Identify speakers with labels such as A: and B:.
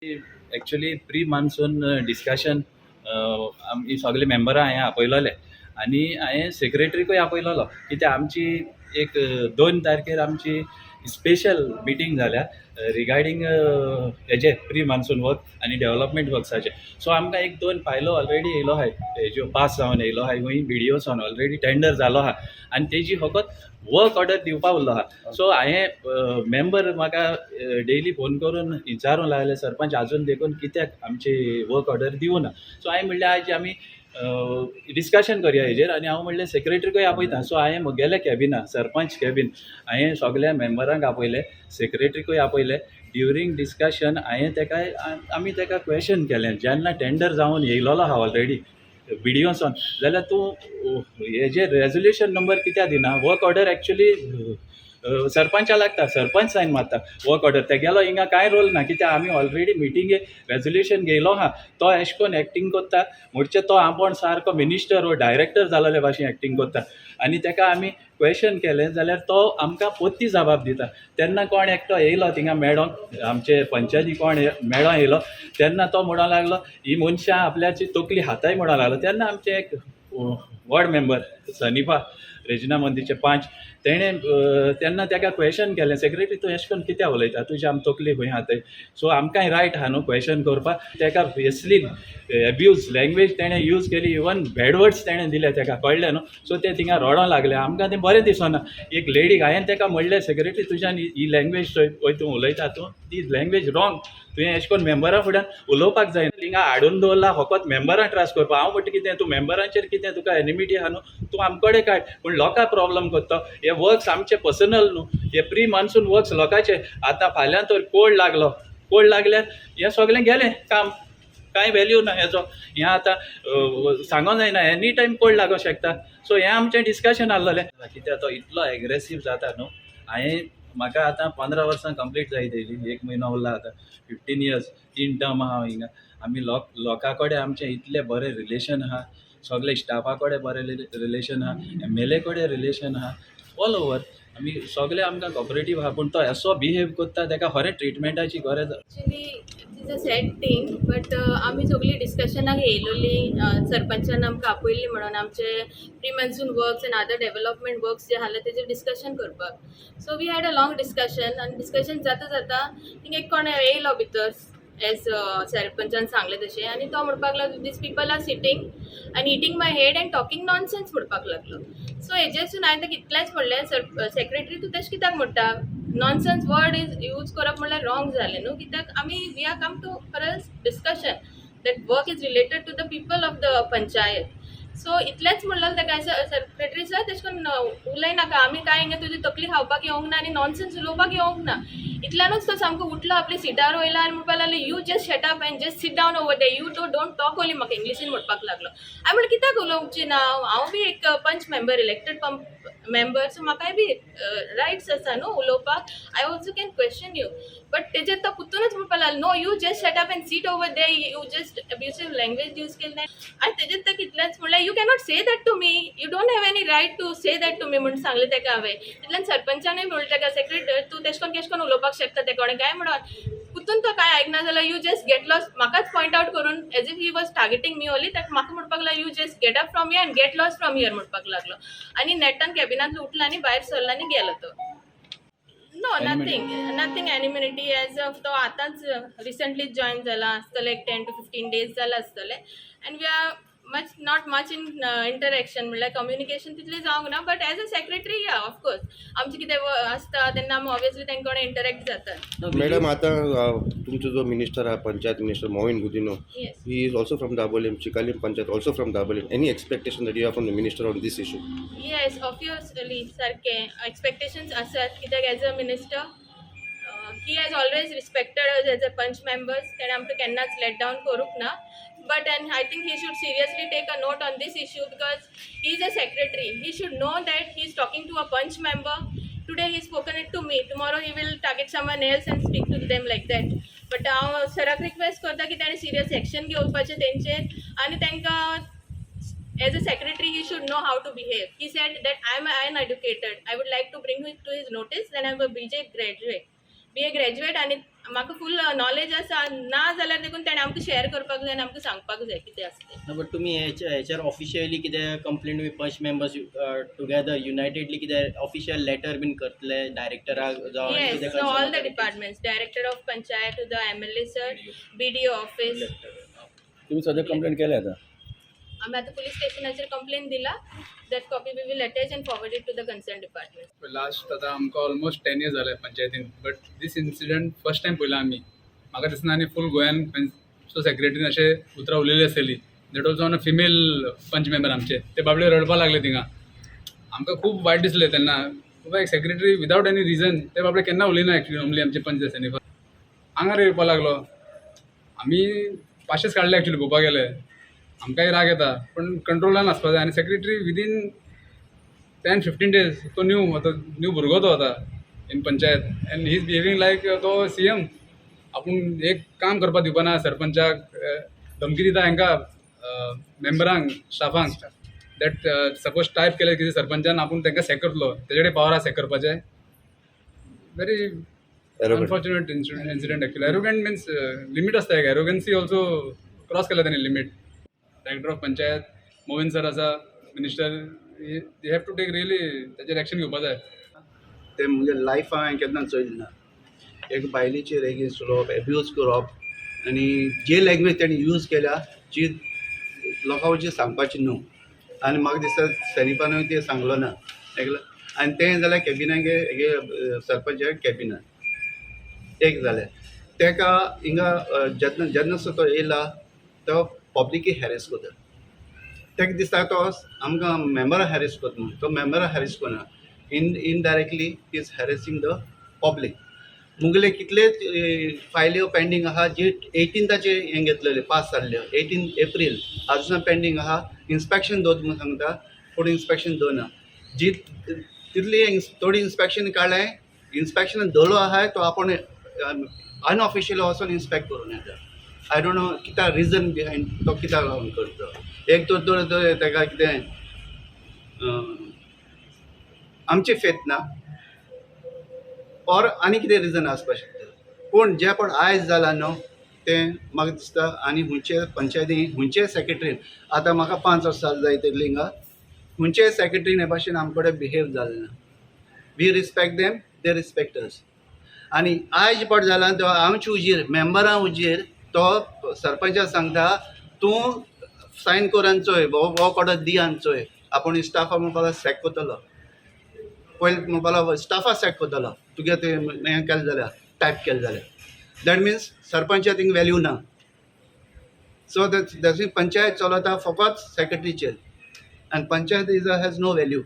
A: Actually pre monsoon discussion आमी सगळे मेंबरां हांवें आपयलोले आनी हांवें सेक्रेटरीकूय आपयलोलो, कित्याक आमची एक 2 तारखेर आमची स्पेशल मिटींग जाल्या रिगार्डींग हेजे प्री मान्सून वर्क आनी डेवलपमेंट वर्क्साचे. सो आमकां एक दोन फायलो ऑलरेडी येयलो आहाय, हेज्यो पास जावन येयलो आहाय खूंय बीडीओसान ऑलरेडी टेंडर जालो आहा आनी तेजी फकत वर्क ऑर्डर दिवपा उरलो आहा. सो हांवें मेंबर म्हाका डेली फोन करून विचारूंक लागले, सरपंच, आजून देखून कित्याक आमची वर्क ऑर्डर दिवना? सो हांवें म्हणलें, आयज आमी डिस्कशन करया हेजेर आनी हांव म्हणलें सेक्रेटरीकूय आपयता. सो हांवें म्हगेल्या कॅबिना, सरपंच कॅबीन, हांवें सगल्या मेंबरांक आपयले, सेक्रेटरीकूय आपयले. ड्युरींग डिस्कशन हांवें तेका, आमी तेका क्वेशन केलें, जेन्ना टेंडर जावन येयलोलो आहा ऑलरेडी बीडीओसान, जाल्यार तूं हेजेर रेजोल्युशन नंबर कित्याक दिना? वर्क ऑर्डर एक्चुली सरपंचा लागता, सरपंच सायन मारता वर्क ऑर्डर. तेगेलो हिंगा कांय रोल ना, कित्याक आमी ऑलरेडी मिटिंगे रेजोल्युशन घेयलो आहा. तो एशें कोन्न एक्टींग कोत्ता म्हणचे तो आपूण सारको मिनिस्टर वो डायरेक्टर जालोले भाशेन एक्टींग कोत्ता. आनी तेका आमी क्वेशन केलें जाल्यार तो आमकां पोत्ती जबाब दिता. तेन्ना कोण एकटो येयलो थिंगा मेळोंक, आमचे पंचायती कोण मेळों येयलो, तेन्ना तो म्हणोंक लागलो, ही मनशां आपल्याची तकली हाताय म्हणोंक लागलो. तेन्ना आमचे एक वॉर्ड मेंबर सनीफा रेजिना मंदीचे पांच, तेणें तेन्ना तेका क्वेशन केलें, सेक्रेटरी, तूं एशें कोन्न कित्याक उलयता? तुजी आम तकली खंय हाताय? सो आमकांय रायट आहा न्हू क्वेशन करपाक? तेका एसली एब्यूज लँग्वेज तेणें यूज केली, इवन बॅड वर्ड्स तेणें दिले तेका, कळ्ळें न्हू? सो ते थिंगा रडोंक लागले. आमकां तें बरें दिसना. एक लेडीक हांवें तेका म्हणलें, सेक्रेटरी, तुज्यान ही लँग्वेज पळय तूं उलयता तूं, ती लँग्वेज रॉंग. तुवें एशें कोन्न मेंबरा फुड्यान उलोवपाक जायना. हिंगा हाडून दवरला फकत मेंबरां त्रास करपाक. हांव म्हणटा, कितें तूं मेंबरांचेर कितें तुका एनिमिटी आहा न्हू, तूं आम कडेन काड, पूण लोकांक प्रॉब्लम करता. हे वर्क्स आमचे पर्सनल न्हू, हे प्री मान्सून वर्क्स लोकांचे. आतां फाल्यां तर कोल्ड लागलो, कोल्ड लागल्यार हें सगळें गेलें काम, कांय व्हॅल्यू ना हेजो. हें आतां सांगों जायना, एनी टायम कोल्ड लागोंक शकता. सो हें आमचें डिस्कशन आहलोलें, कित्याक तो इतलो एग्रेसीव जाता न्हू. हांवें म्हाका आतां 15 वर्सां कंप्लीट जायत येयली, एक म्हयनो उरला आतां. 15 इयर्स, तीन टर्म आहा हिंगा. आमी लोकां कडेन आमचें इतलें बरें रिलेशन आहा, सगळे स्टाफा कडेन बरें रिलेशन आहा, एमएलए कडेन रिलेशन आहा, ऑल ओवर आमी सगळे आमकां कॉपरेटीव आहा, पूण तो असो बिहेव करता, तेका खरें ट्रिटमेंटाची गरज.
B: Actually, it is a sad thing, but आमी सगळीं डिस्कशनाक येयलोली, सरपंचान आमकां आपयल्ली म्हणून आमचे pre monsoon works and other development works जे आसले तेजेर डिस्कशन करपाक. So we had a long discussion आनी डिस्कशन जाता जाता थिंग एक कोण येयलो भितर, एज सरपंचान सांगलें तशें, आनी तो म्हणपाक लागलो, "These people are sitting and eating my head and talking nonsense" म्हणपाक लागलो. सो हेजेरसून हांवें ताका इतलेंच म्हणलें, सर, सेक्रेटरी, तूं तशें कित्याक म्हणटा? नॉनसन्स वर्ड is use करप म्हणल्यार रॉंग जालें न्हू, कित्याक आमी we are come to for a discussion that work is related to the people of the panchayat. So इतलेंच म्हणलें ताका, सेक्रेटरी सर, तशें करून उलय नाका, आमी कांय हिंगा तुजी तकली खावपाक येवंक ना आनी नॉनसन्स उलोवपाक येवंक ना. इतल्यानूच तो सामको उठलो, आपल्या सिटार वयलो आनी म्हणपाक लागलो, "You just shut up and just sit down over there. You do don't talk only." म्हाका इंग्लिशीन म्हणपाक लागलो. हांवें म्हणलें, कित्याक उलोवची ना? हांव बी एक पंच मेंबर, इलेक्टेड मेंबर, सो म्हाकाय बी रायट्स आसा न्हू उलोवपाक? I also can question you. But तेजेर तो पुतूनच म्हणपाक लागलो, "No, you just shut up and sit over there." You just abusive language use केले आनी तेजेर ताका इतलेंच म्हणल्यार, "You cannot say that to me. You don't have any right to say that to me" म्हणून सांगलें ताका हांवें. तितल्यान सरपंचानूय म्हणलें ताका, सेक्रेटरी, तूं तेश कोन्न केश कोन्न उलोवपाक शकता ते कोणें काय म्हणून. पुतून तो कांय आयकना जाल्यार, "You just get lost." म्हाकाच पॉयंट आउट करून, as if he was targeting me only, ताका म्हाका म्हणपाक लागलो, "You just get up from here and get lost from here" म्हणपाक लागलो आनी नेटान कॅबिनांतलो उठलो आनी भायर सरलो आनी गेलो तो. No, nothing, nothing enmity as of. तो आतांच रिसंटली जॉईन जाला आसतले, एक 10 टू 15 डेज जाला आसतले, and we are much not much in interaction, म्हणल्यार कम्युनिकेशन तितलें जावंक ना. But as a secretary, yeah, of course, आमचें कितें आसता तेन्ना आमी ऑब्वियसली तेंचे कडेन इंटरेक्ट जातात.
C: मॅडम, आता तुमचो जो मिनिस्टर आहा, panchayat minister Mauvin Godinho,
B: yes.
C: He is also from Dabolim, Chicalim Panchayat also from Dabolim. Any expectation that you have from the minister on this issue?
B: Yes, obviously, सारकें एक्सपेक्टेशन्स आसात, कित्याक as a minister he has always respected us as a panch members. तेणें आमकां केन्नाच late down करूंक ना. But and I think he should seriously take a note on this issue, because he is a secretary. He should know that he is talking to a panch member. Today he spoken it to me, tomorrow he will target someone else and speak to them like that. But हांव सराक request करता की ताणें serious action घेवपाचें तेंचेर आनी तांकां as a secretary he should know how to behave. He said that I am uneducated. I would like to bring it to his notice that I am a BJ graduate, BA graduate, आनी म्हाका फूल knowledge आसा ना जाल्यार देखून तेणें आमकां share करपाक जाय आनी आमकां सांगपाक जाय कितें आसा तें.
D: ना, बट तुमी हेचेर ऑफिशियली कितें कंप्लेंट बी पंच मेंबर्स टुगेदर युनायटेडली कितें ऑफिशियल लेटर बीन करतले डायरेक्टराक जावं आनी
B: Yes,
D: कितें
B: so all the
D: concern
B: departments, director of panchayat to the MLA sir, BDO office.
E: तुम्ही सध्या कंप्लेंट केल्या आता?
B: आमी आतां पुलीस स्टेशनाचेर कंप्लेन दिला. That copy we will attach and forward it to the concern department.
F: Last आतां आमकां ऑलमोस्ट 10 इयर्स जाले पंचायतीन, but this incident first time पळयला आमी. म्हाका दिसना आनी फूल गोंयान सो सेक्रेटरीन अशें उतरां उलयली आसतली, that also on a female panch member. आमचे ते बाबडे रडपा लागले थिंगा. आमकां खूब वायट दिसलें तेन्ना, बाबा, एक सेक्रेटरी विदावट एनी रिजन. ते बाबडे केन्ना उलयना एक्चुली. नॉर्मली आमचे पंच आसा आंगार येवपा लागलो. आमी पाशेच काडले. एक्चुली पळोवपाक गेले आमकांय राग येता, पूण कंट्रोलान आसपा जाय. आनी सेक्रेटरी विदीन 10-15 days तो न्यू, आतां न्यू भुरगो तो आतां in panchayat and he is behaving like तो सीएम. आपूण एक काम करपाक दिवपाना सरपंचाक. धमकी दिता हांकां मेंबरांक, स्टाफांक, that suppose type केलें कितें सरपंचान, आपूण तांकां सॅक करतलो. तेजे कडेन पावर आसा सॅक करपाचें. Very
C: Arrogant.
F: Unfortunate incident actually. Arrogant means limit आसता एक. एरोगन्सी ऑल्सो क्रॉस केला तेणी limit. Director of panchayat Movin sir आसा, minister, they have to take really ताचेर एक्शन घेवपा जाय.
G: ते म्हणजे लायफान हांवें केन्ना चोयलें ना, एक बायलेचेर एगेन्स्ट उलोवप, एब्यूज करप आनी जे लँग्वेज तेणी यूज केल्या जी लोकां जी सांगपाची न्हू. आनी म्हाका दिसता सॅनिफानूय तें सांगलो ना एकलो. आनी तें जाल्यार कॅबिनाक हेगे सरपंचा कॅबिनान एक जालें. तेका हिंगा जेन्ना जेन्ना सो तो येयला तो पब्लिकी हॅरेस करता. ताका दिसता तो आमकां मेंबरां हॅरेस करता म्हणून. तो मेंबरां हॅरेस करना, indirectly is harassing the public. मुगले कितलेच फायल्यो पेंडींग आहा, जी 18थाचे हें घेतलेले, पास जाल्ल्यो 18 एप्रील, आजून पेंडींग आहा. इन्स्पेक्शन दवर म्हणून सांगता, पूण इन्स्पेक्शन दवरना. जी तितली थोडी इन्स्पेक्शन काडलें, इन्स्पेक्शन दवरलो आहाय तो आपूण अनऑफिशियल वचोन इन्स्पेक्ट करून येता. I don't know कित्याक, रिजन बिहायंड तो कित्याक लागून करता. एक तर ताका कितें आमची फेथ ना ऑर आनी कितें रिजन आसपाक शकता, पूण जें पण आयज जालां न्हू तें म्हाका दिसता आनी खंयचे पंचायती खंयचे सेक्रेटरीन, आतां म्हाका 5 वर्सां जायत येयली हिंगा, खंयचे सेक्रेटरीन हे भाशेन आमचे कडेन बिहेव जालें ना. We respect them, they respect us. आनी आयज पट जालां तो आमचे हुजीर, मेंबरां हुजीर तो सरपंचाक सांगता, तूं सायन कर आनी चोय, हो हो कोडो दी आनी चोय. आपूण स्टाफा म्हणपाक सॅक करतलो पयलीं, म्हणपाक स्टाफा सॅक करतलो तुगे तें हें केलें जाल्यार, टायप केलें जाल्यार. That means सरपंचा थिंग वॅल्यू ना. सो that panchayat चलता फकत सेक्रेटरीचेर आनी panchayat is has no value.